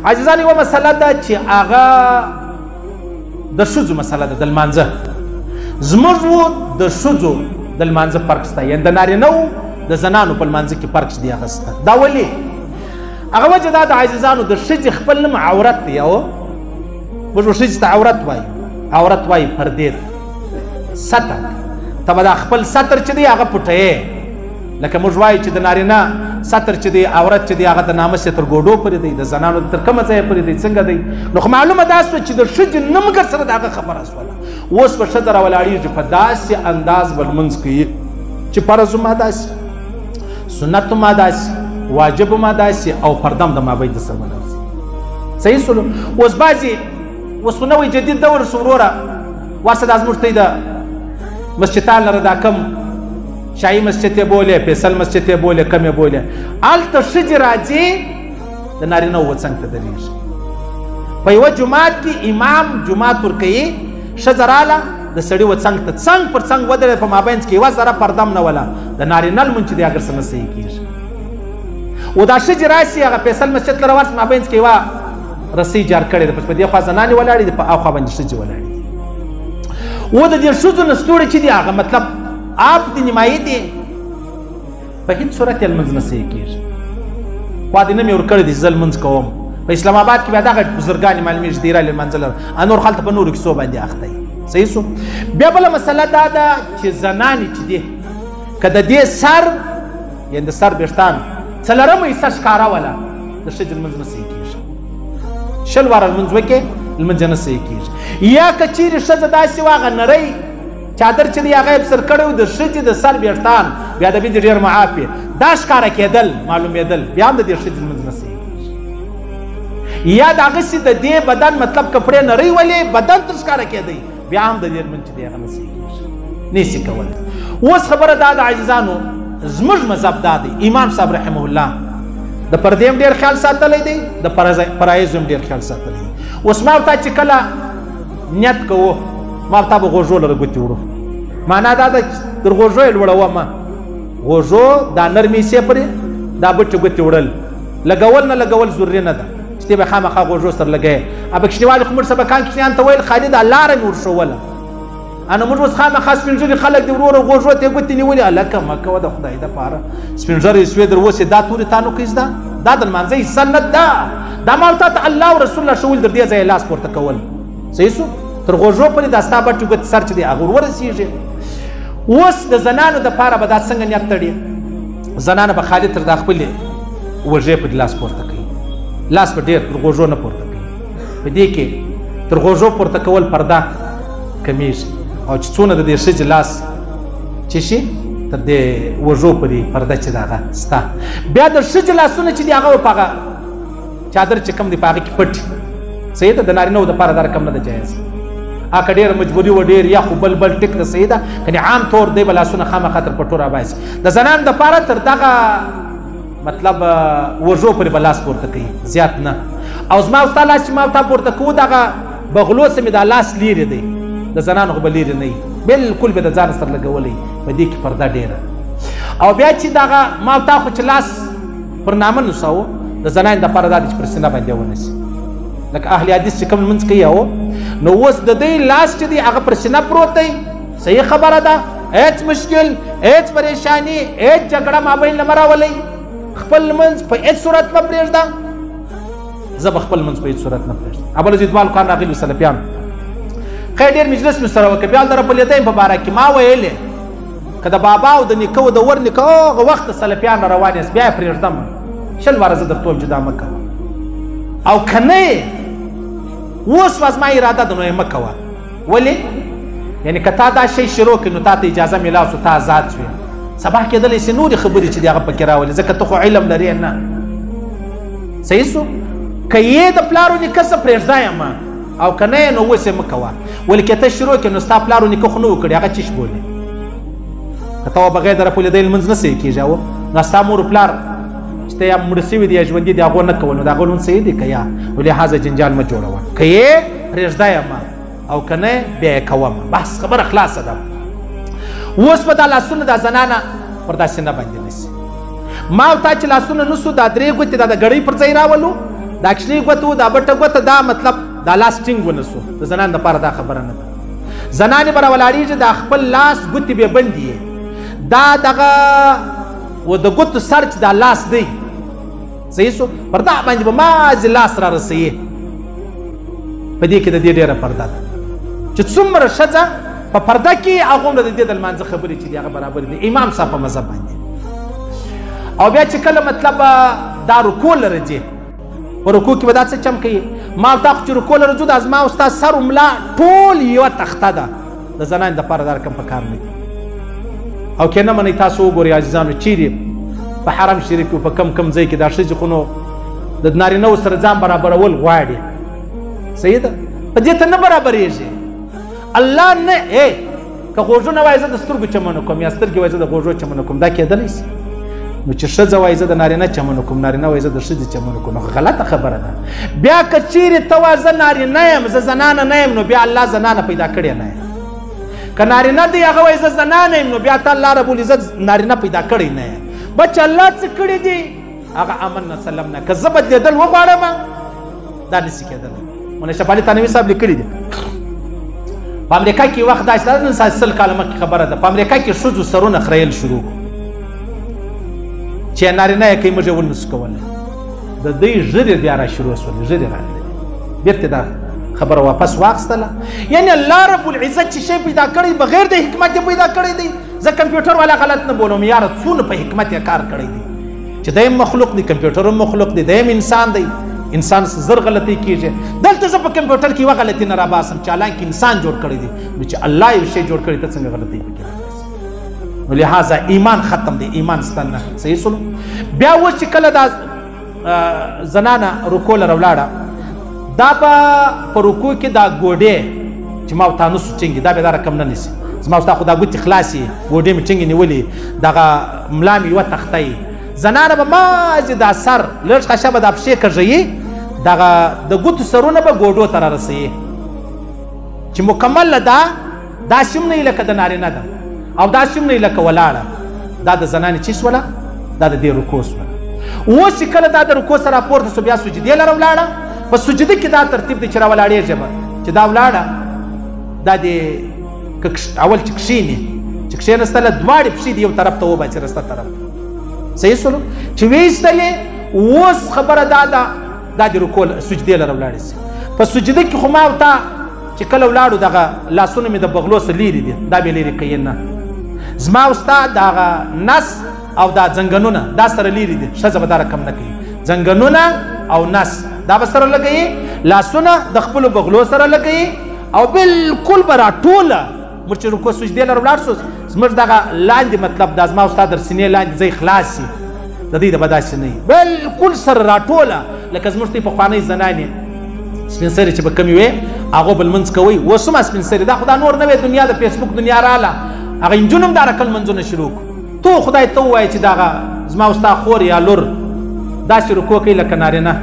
عزیزان یوه مسله ده چې هغه د ښځو مسله ده د لمانځه. زموږ و د ښځو د لمانځه فرق شته، یعنې د نارینه و د زنانو په لمانځه کې فرق دی هغه شته. دا ولې؟ هغه وجه دا ده عزیزانو د ښځې خپل نوم عورت دی، او موږ ښځې ته عورت وایو، عورت وایي پردې ته، ستر ته به دا خپل ستر چې دی هغه پټوې. لکه موږ وایو چې د نارینه ستر چې دی عورت چې دی هغه د ناموس یې تر ګوډو پورې دی، د زنانو تر کومه ځایه پورې دی، څنګه دی؟ نو خو معلومه دا سوه چې د ښځې نوم ګر سره د هغه خبره سوله. اوس به ښځه راولاړېږي په داسې انداز به لمونځ کوي چې فرض هم ادا سي، سنت هم ادا سي، واجب هم ادا سي، او پرده هم د مابین د سر ولاړ سي. صحیح سولو؟ اوس بعضې اوس خو نوی جدید دور سو وروره، ورسه دا زموږ ته د مسجدان لره دا کم شاهي مسجد یې بولې، فیصل مسجد یې بولې، کم یې بولې، هلته ښځې راځي د نارینه وو څنګ ته درېږي. په یوه جومات کې امام جومات ورکوي، ښځه راله د سړي و څنګ ته څنګ پر څنګ ودرېده، په مابینځ کې یوه ذره پرده هم نه وله، د نارینه لمونځ چې دی هغه څه نه صحیح کېږي. و دا ښځې راشي هغه فیصل مسجد لره ورسي، مابینځ کې یوه رسۍ جار کړې ده، په دې خوا زنانې ولاړې دي، په اخوا باندې ښځې ولاړې دي. و د دې ښځو نه ستوړي چې دي هغه مطلب آپ دي، نیمایي دي، په هیڅ صورت یې لمونځ نه صحیح کېږي. خوا دې نه مې ورکړی دی چې زه لمونځ کوم. په اسلام آباد کې بیا دغه بزرګانې معلومېږي دی رالې لمانځه لره، نور خلک په نورو کیسو باندې اخته وي. صحیح سو؟ بیا بله مسله دا ده چې زنانې چې دي که د دې سر یعنې د سر ویښتان څلورمه حصه ښکاره وله، د ښځې لمونځ نه صحیح کېږي. 20 واره لمونځ وکړي لمونځ یې نه صحیح کېږي. یا که چیرې ښځه داسې وه هغه نری چادر چې دی هغه یې سر کړی و، د ښځې د سر ویښتان بیا د بېلګې ډېر معاف وي، دا ښکاره کېدل معلومېدل، بیا هم د دې ښځې لمونځ نه صحیح کېږي. یا د هغسې د دې بدن مطلب کپړې نری ولې بدن تر ښکاره کېدی، بیا هم د دې لمونځ چې دی هغه نه صحیح کېږي، نه سي کولی. اوس خبره دا ده عزیزانو، زموږ مذهب دا دی، امام صاحب رحمه الله د پردې هم ډېر خیال ساتلی دی، د فرایضو هم ډېر خیال ساتلی دی. اوس ما او تا چې کله نیت کوو، ما او تا به غوږو لره ګوتې وړو، معنا دا ده چې تر غوږو یې لوړوه ما، غوږو دا نرمې حصې پورې دا بټې ګوتې وړل، لګول نه لګول ضروري نه ده چې ته به خامخا غوږو سره لګوې. ابه کوچنیوالي خو موږ سبقان کوچنیان ته ویل، خالي دا لاره مې ورښووله، انا موږ اوس خامخا سپین ږیري خلک دي وروره غوږو ته یې ګوتې نیولې، هلکه مه کوه د خدای دپاره، سپین ږیری سوې در اوسې دا تورې تا نو کوي زده، دا د لمانځه حصه نه ده، دا ما او تا ته الله او رسول الله ښوولي در دې ځایه لاس پورته کول. صحیح سو؟ تر غوږو پورې دا ستا بټې ګوتې سر چې دی هغه ورورسېږي. اوس د زنانو دپاره به دا څنګه نیت تړي؟ زنانه به خالي تر دا خپلې وږې پورې لاس پورته کوي، لاس به ډېر تر غوږو نه پورته کوي. په دې کې تر غوږو پورته کول پرده کمېږي، او چې څونه د دې ښځې لاس چې شي تر دې وږو پورې پرده چې د هغه سته. بیا د ښځې لاسونه چې دي هغه په هغه چادر چې کوم دی په هغه کې پټ، صحیح ده؟ د نارینه وو دپاره دا رقم نه ده جایز، که ډېره مجبوري وه ډېر یا خو بل بل ټیک ده صحیح ده، کنې عام طور دی به لاسونه خامخا تر پټو راباسي. د زنانو دپاره تر دغه مطلب وږو پورې به لاس پورته کوي، زیات نه. او زما او ستا لاس چې ما او تا پورته کوو دغه بغلو څخه مې دا لاس لیرې دی، د زنانو خو به لیرې نه وي، بلکل به د ځان سره لګولی، په دې کې پرده ډېره. او بیا چې دغه ما او تا خو چې لاس پر نامه نوسوو، د زنانو دپاره دا دی چې پر سینه باندې ونیسي، لکه اهل حدیث چې کوم لمونځ کوي. او نو اوس د دوی لاس چې دی هغه پر سینه پروت دی، صحیح خبره ده، هېڅ مشکل، هېڅ پریشاني، هېڅ جګړه مابین نه مه راولئ، خپل لمونځ په هېڅ صورت مه پرېږده. زه به خپل لمونځ په هېڅ صورت نه پرېږدم. ابل دوه هلکان راغلي وو سلفیان، خیر ډېر مجلس مې سره وکړ، بیا هلته راپلېدی یم په باره کې ما ویلې که د بابا او د نیکه او د ور نیکه هغه وخت سلفیان را روان یاست بیا یې پرېږدم، 20 واره زه درته وایم چې دا مه کوه، او که نه یې اوس به زما اراده ده نو یې مه کوه. ولې؟ یعنې که تا دا شی شروع کړي نو تا ته اجازه میلاو شو، تا ازاد شوې، سبا کېدلی شي نورې خبرې چې دي هغه پکې راولي، ځکه ته خو علم لرې نه. صحیح سو؟ که یې د پلار و نیکه څه پرېږده یم، او که نه یې نو اوس یې مه کوه. ولې که ته شروع کړې نو ستا پلار و نیکه خو نه و کړي، هغه چیش بولي؟ که ته بغیر د راپولېدی لمونځ نه صحیح کېږي، او نو ستا مور و پلار چې ته یا مړه سوي دي یا ژوندي دي هغو نه کول، نو د هغو لمونځ صحیح دی که یا؟ نو لهذا جنجال مه جوړوه، که یې پرېږده یم او که نه بیا یې کوم، بس خبره خلاصه ده. اوس به دا لاسونه دا زنانه پر دا سینه باندې نیسي. ما او تا چې لاسونه نسو دا درې ګوتې دا د ګړۍ پر ځای راولو، دا کوچنۍ ګوته و دا بټه ګوته، دا مطلب دا لاس ټینګ ونه سو. د زنان دپاره دا خبره نه ده. زنانې به راولاړېږي، دا خپل لاس ګوتې به بندي، دا دغه و د ګوتو سر چې دا لاس دی، صحیح سو، پر دا باندې به مازې لاس را رسوي. په دې کې د دې ډېره پرده ده چې څومره ښځه په پرده کې هغومره د دې د لمانځه خبرې چې دي هغه برابرې دي امام صاحب په مذهب باندې. او بیا چې کله مطلب دا رکوع له راځي، په رکوع کې به دا څه چم کوي؟ ما او تا خو چې رکوع له راځو، دا زما او ستا سر او ملا ټول یوه تخته ده. د زنانې دپاره دا رقم په کار نه دي. او که نه منئ تاسو وګورئ عزیزانو، چیرې په حرم شریف کې په کم کم ځای کې دا ښځې خو نو د نارینه سره ځان برابرول غواړي، صحیح ده، په دې ته نه برابرېږي. الله نه که غوږونه وایي زه د سترګو چمنه کوم، یا سترګې وایي زه د غوږو چمنه کوم، دا کېدلی سي؟ نو چې ښځه وایي زه د نارینه چمنه کوم، نارینه وایي زه د ښځې چمنه کوم، نو غلطه خبره ده. بیا که چیرې ته وایې زه نارینه یم، زه زنانه نه یم، نو بیا الله زنانه پیدا کړې نه یم. که نارینه دی هغه وایي زه زنانه یم، نو بیا ته الله رب العزت نارینه پیدا کړی نه یم. بچ الله څه کړي دي هغه امن سلم نه. که زه بدلېدل وغواړم دا نسي کېدلی. مولانا اشرف علي تنوي صاحب لیکلي دي په امریکا کې وخت داسې ده، نن 100 کاله مخکې خبره ده، په امریکا کې ښځو سرونه خریل شروع کړو چې نارینه یې کوي، موږ یې ونه سو کولی. د دوی ږیرې بیا را شروع سولې، ږیرې راغلې، بېرته دا خبره واپس واخیستله. یعنې الله رب العزت چې شی پیدا کړی بغیر د حکمت یې پیدا کړی دی. زه کمپیوټر والا غلط نه بولم یاره، څونه په حکمت یې کار کړی دی چې دی هم مخلوق دی، کمپیوټر هم مخلوق دی، دی هم انسان دی، انسان زر غلطۍ کېږي. دلته زه په کمپیوټر کې یوه غلطي نه راباسم چې حالانکه انسان جوړ کړی دی، نو چې الله یو شی جوړ کړی ته څنګه غلطۍ پکې راباسي؟ نو لهذا ایمان ختم دی، ایمان سته نه. صحیح سولو. بیا اوس چې کله دا زنانه رکوع له راولاړه، دا به په رکوع کې دا ګوډې چې ما او تا نه سو ټینګې، دا به دا رقم نه نیسي. زما او ستا خو دا ګوتې خلاصې، ګوډې مې ټینګې نیولې، دغه ملا مې یوه تخته یي. زنانه به مازې دا سر لږ خشه به دا پښې کږوي، دغه د ګوتو سرونه به ګوډو ته رارسوي چې مکمله دا داسې هم نه وي لکه د نارینه ده او داسې هم نه وي لکه ولاړه. دا د زنانې چې سوله، دا د دې رکوع سوله. اوس چې کله دا د رکوع سره راپورته سو، بیا سجدې له راولاړه. په سجده کې دا ترتیب دی چې راولاړېږي به، چې دا ولاړه دا دې اول چې کښېني، چې کښېنستله دواړې پښې دې یو طرف ته وباسي، رسته طرف ته. صحیح سولو؟ چې ویستلې اوس خبره دا ده، دا د رکوع سجدې له راولاړې سي. په سجده کې خو ما او تا چې کله ولاړو دغه لاسونه مې د بغلو سره لیرې دي، دا به لیرې کوي نه. زما او ستا دغه نس او دا ځنګنونه دا سره لیرې دي، ښځه به دا رقم نه کوي. ځنګنونه او نس دا به سره لګوي، لاسونه د خپلو بغلو سره لګوي او بالکل به راټوله. موږ چې رکوع سجدې له ولاړ سو، زموږ دغه لاندې مطلب دا زما او ستا در سینې لاندې ځای خلاص سي، د دوی د به داسې نه وي، بالکل سره راټوله. لکه زموږ ته پخوانۍ زنانې سپین سرې چې به کومې وې هغو به لمونځ کوئ. اوس هم سپین سرې دا خو دا نور نوې دنیا د فیسبوک دنیا راله، هغه نجونو هم دا رقم لمونځونه شروع کړو. تو خدای ته ووایه چې دغه زما او ستا خور یا لور داسې رکوع کوي لکه نارینه،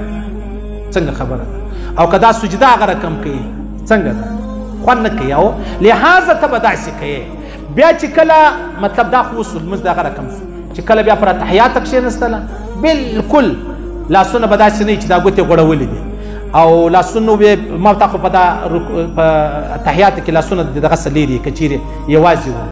څنګه خبره ده؟ او که دا سجده هغه رقم کوي څنګه ده؟ خوند نه کوي. او لهذا ته به داسې کوې. بیا چې کله مطلب دا خو وسو لمونځ د هغه رقم سو، چې کله بیا پر اتحیات کښېنستله بالکل لاسونه به داسې نه وي چې دا ګوتې غوړولې دي، او لاسونه به ما تا خو په دا په اتحیات کې لاسونه د دغه څه لیرې که چیرې یوازې وو.